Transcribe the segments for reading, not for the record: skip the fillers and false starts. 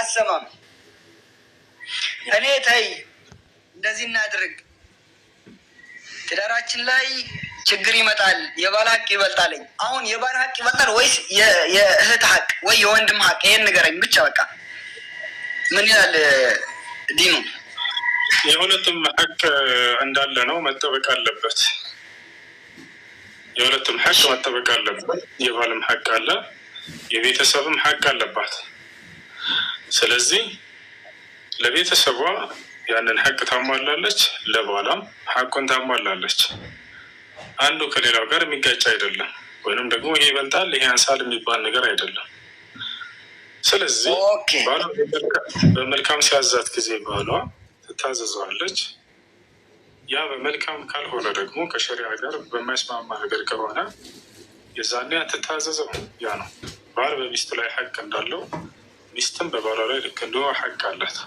አሰማም። እኔ ተይ እንደዚህ እናድርግ፣ ትዳራችን ላይ ችግር ይመጣል፣ የባል ሀቅ ይበልጣለኝ። አሁን የባል ሀቅ ይበልጣል ወይስ የእህት ሀቅ ወይ የወንድም ሀቅ? ይሄን ንገረኝ ብቻ በቃ። ምን ይላል ዲኑ? የሁለቱም ሀቅ እንዳለ ነው፣ መጠበቅ አለበት። የሁለቱም ሀቅ መጠበቅ አለበት። የባልም ሀቅ አለ፣ የቤተሰብም ሀቅ አለባት። ስለዚህ ለቤተሰቧ ያንን ሀቅ ታሟላለች፣ ለባሏም ሀቁን ታሟላለች። አንዱ ከሌላው ጋር የሚጋጭ አይደለም፣ ወይንም ደግሞ ይሄ ይበልጣል ይሄ ያንሳል የሚባል ነገር አይደለም። ስለዚህ ባሏ በመልካም ሲያዛት ጊዜ ባሏ ትታዘዘዋለች። ያ በመልካም ካልሆነ ደግሞ ከሸሪዓ ጋር በማይስማማ ነገር ከሆነ የዛኔ አትታዘዘው። ያ ነው ባል በሚስቱ ላይ ሀቅ እንዳለው ሚስትም በባሏ ላይ ልክ እንዲሁ ሀቅ አላት።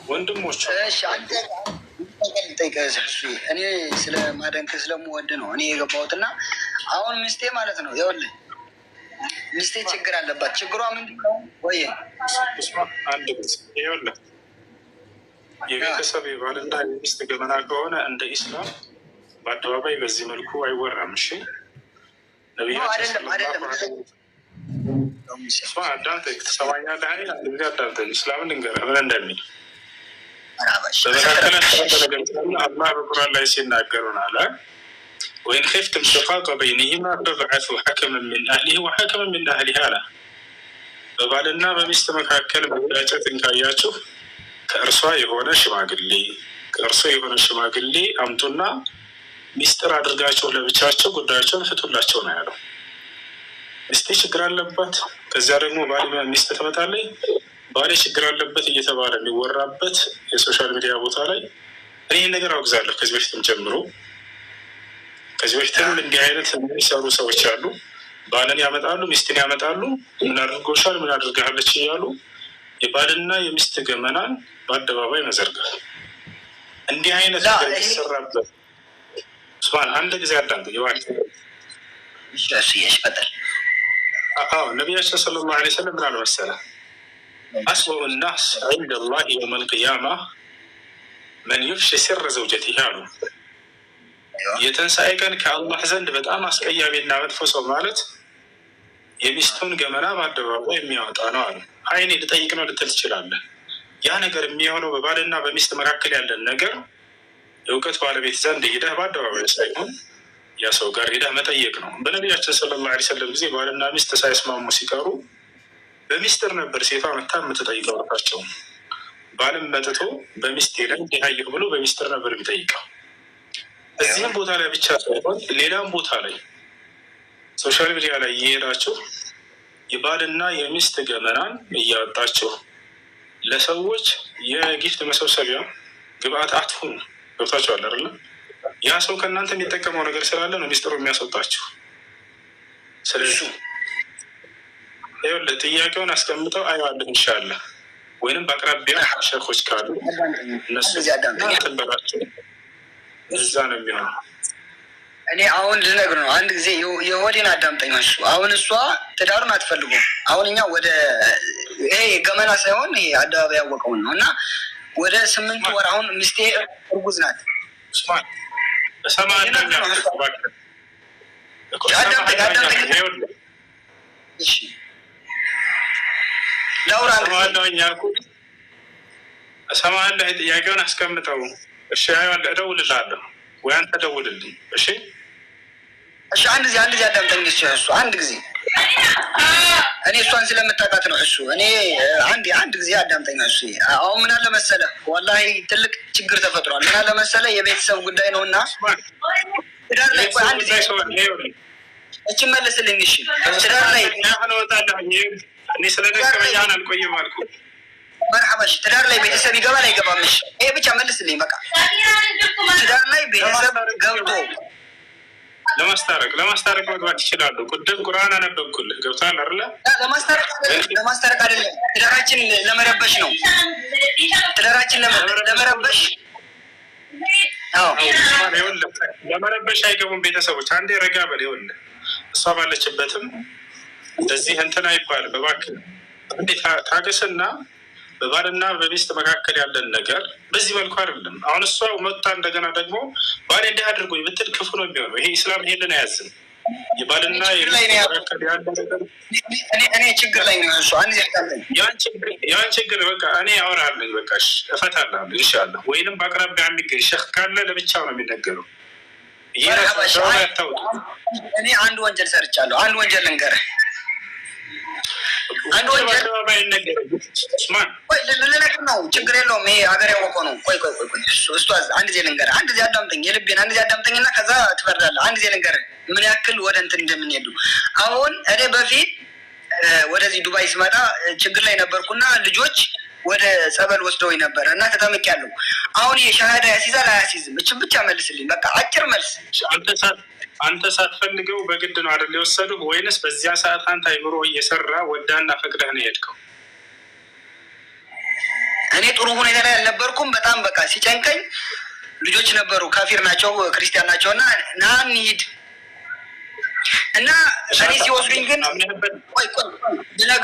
ወንድሞቿ እኔ ስለ ማደንቅ ስለምወድ ነው እኔ የገባሁት እና አሁን ሚስቴ ማለት ነው ይኸውልህ፣ ሚስቴ ችግር አለባት። ችግሯ ምንድን ነው? ወይ አንድ ጊዜ ይኸውልህ፣ የቤተሰብ የባልና የሚስት ገመና ከሆነ እንደ ኢስላም በአደባባይ በዚህ መልኩ አይወራም። እሺ ነቢያችን አዳምጠኝ፣ ትሰማኛለህ? አንድ ጊዜ አዳምጠኝ። እስላምን ልንገርህ ምን እንደሚል በመካከላቸው ነገር ስላለ አላህ በቁርአን ላይ ሲናገሩን አለ وإن خفتم شقاق بينهما فابعثوا حكما من أهله وحكما من أهلها አለ። በባልና በሚስት መካከል መጋጨትን ካያችሁ ከእርሷ የሆነ ሽማግሌ ከእርሷ የሆነ ሽማግሌ አምጡና ሚስጥር አድርጋቸው ለብቻቸው ጉዳያቸውን ፍቱላቸው ነው ያለው። ሚስቴ ችግር አለባት፣ ከዚያ ደግሞ ባል ሚስት ትመጣለች፣ ባሌ ችግር አለበት እየተባለ የሚወራበት የ social media ቦታ ላይ እኔ ይህን ነገር አውግዛለሁ። ከዚህ በፊትም ጀምሮ ከዚህ በፊትም እንዲህ አይነት የሚሰሩ ሰዎች አሉ። ባልን ያመጣሉ፣ ሚስትን ያመጣሉ። ምን አድርጎሻል፣ ምን አድርጋለች እያሉ የባልና የሚስት ገመናን በአደባባይ መዘርጋት እንዲህ አይነት ነገር የሚሰራበት ሱብሃን አንድ ጊዜ አዳምጥ። ነቢያችን صلى الله عليه وسلم ምን አሉ መሰለህ? أسوأ الناس عند الله يوم القيامة من يفشي سر زوجته አሉ። የትንሣኤ ቀን ከአላህ ዘንድ በጣም አስቀያሚና መጥፎ ሰው ማለት የሚስቱን ገመና በአደባባይ የሚያወጣ ነው አሉ። አይ እኔ ልጠይቅ ነው ልትል ትችላለህ። ያ ነገር የሚሆነው በባልና በሚስት መካከል ያለን ነገር የእውቀት ባለቤት ዘንድ ሂደህ በአደባባይ ሳይሆን ያ ሰው ጋር ሂደህ መጠየቅ ነው። በነቢያችን صلى الله عليه وسلم ጊዜ ባልና ሚስት ሳይስማሙ ሲቀሩ በሚስጥር ነበር ሴቷ መታ የምትጠይቀው እራሳቸው። ባልም መጥቶ በሚስቴ ላይ እንዲህ አየሁ ብሎ በሚስጥር ነበር የሚጠይቀው። እዚህም ቦታ ላይ ብቻ ሳይሆን ሌላም ቦታ ላይ social media ላይ እየሄዳችሁ የባልና የሚስት ገመናን እያወጣችሁ ለሰዎች የ gift መሰብሰቢያ ግብአት አትሁኑ። ገብታችኋል አይደለ? ያ ሰው ከእናንተ የሚጠቀመው ነገር ስላለ ነው ሚስጥሩ የሚያስወጣችሁ። ስለዚህ ይኸውልህ ጥያቄውን አስቀምጠው አየዋለሁ ኢንሻላህ። ወይንም በአቅራቢያ ሸኾች ካሉ እነሱ ትንበላቸው እዛ ነው የሚሆነው። እኔ አሁን ልነግርህ ነው። አንድ ጊዜ የሆዴን አዳምጠኝ። እሱ አሁን እሷ ትዳሩን አትፈልጉም። አሁን እኛ ወደ ይሄ ገመና ሳይሆን ይሄ አደባባይ ያወቀውን ነው እና ወደ 8 ወር አሁን ሚስቴ እርጉዝ ናት። አዳምጠኝ አዳምጠኝ። እሺ ላውራ። እሰማለሁ። ጥያቄውን አስቀምጠው። እሺ እደውልልሃለሁ ወይ አንተ ደውልልኝ። እሺ እሺ። አንድ ጊዜ አንድ ጊዜ አዳምጠኝ። እሺ እሱ አንድ ጊዜ እኔ እሷን ስለምታውቃት ነው። እሱ እኔ አንድ አንድ ጊዜ አዳምጠኝ። እሱ አሁን ምን አለ መሰለህ፣ ወላሂ ትልቅ ችግር ተፈጥሯል። ምን አለ መሰለህ የቤተሰብ ጉዳይ ነው እና ትዳር ላይ ቆይ አንድ ጊዜ እቺ መልስልኝ። እሺ ትዳር ላይ እኔ ስለደከመኝ አሁን አልቆይም አልኩህ። መርሐባ። እሺ ትዳር ላይ ቤተሰብ ይገባል አይገባም? እሺ ይሄ ብቻ መልስልኝ በቃ። ትዳር ላይ ቤተሰብ ገብቶ ለማስታረቅ ለማስታረቅ መግባት ይችላሉ። ቅድም ቁርአን አነበብኩልህ፣ ገብቶሃል አይደለ? ለማስታረቅ ለማስታረቅ አይደለም፣ ትዳራችን ለመረበሽ ነው። ትዳራችን ለመረበሽ ለመረበሽ አይገቡም ቤተሰቦች። አንዴ ረጋ በል። ይኸውልህ እሷ ባለችበትም እንደዚህ እንትን አይባልም። እባክህ እንዴ ታገስና በባልና በሚስት መካከል ያለን ነገር በዚህ መልኩ አይደለም። አሁን እሷ መጥታ እንደገና ደግሞ ባሌ እንዲህ አድርጎኝ ብትል ክፉ ነው የሚሆነው። ይሄ ኢስላም ይሄንን አያዝም። የባልና ችግር ላይ የሚስት ነው ያለው። መካከል ያለ ነገር እኔ ችግር ላይ ነው እሱ። አንድ ጊዜ አዳምጠኝ። ያን ችግር በቃ እኔ አወራለሁ፣ በቃ እሺ፣ እፈታለሁ ኢንሻአላህ። ወይንም በአቅራቢያ የሚገኝ ሸህ ካለ ለብቻው ነው የሚነገረው። ይሄ መርሐባ። እሺ፣ ሰው ላይ አታውጡ። እኔ አንድ ወንጀል ሰርቻለሁ። አንድ ወንጀል ልንገርህ። አንድ ወንጀል በአደባባይ አይነገርም። ኡስማን ቆይ ልነግርህ ነው። ችግር የለውም። ይሄ ሀገር ያወቀው ነው። ቆይ ቆይ ቆይ ቆይ እሱ ኡስታዝ አንድ ጊዜ ልንገርህ። አንድ ጊዜ አዳምጠኝ። የልቤን አንድ ጊዜ አዳምጠኝና ከዛ ትፈርዳለህ። አንድ ጊዜ ልንገርህ ምን ያክል ወደ እንትን እንደምንሄዱ። አሁን እኔ በፊት ወደዚህ ዱባይ ስመጣ ችግር ላይ ነበርኩና ልጆች ወደ ጸበል ወስደውኝ ነበር እና ተጠምቄያለሁ። አሁን ይሄ ሻሃዳ ያስይዛል አያስይዝም? እችን ብቻ መልስልኝ። በቃ አጭር መልስ። አንተ ሳትፈልገው በግድ ነው አይደል የወሰዱህ? ወይንስ በዚያ ሰዓት አንተ አይምሮ እየሰራ ወዳና ፈቅደህ ነው የሄድከው? እኔ ጥሩ ሁኔታ ላይ አልነበርኩም። በጣም በቃ ሲጨንቀኝ ልጆች ነበሩ፣ ካፊር ናቸው፣ ክርስቲያን ናቸው እና ና እንሂድ እና እኔ ሲወስዱኝ ግን አምነህበት ቆይ ቆይ ልነግርህ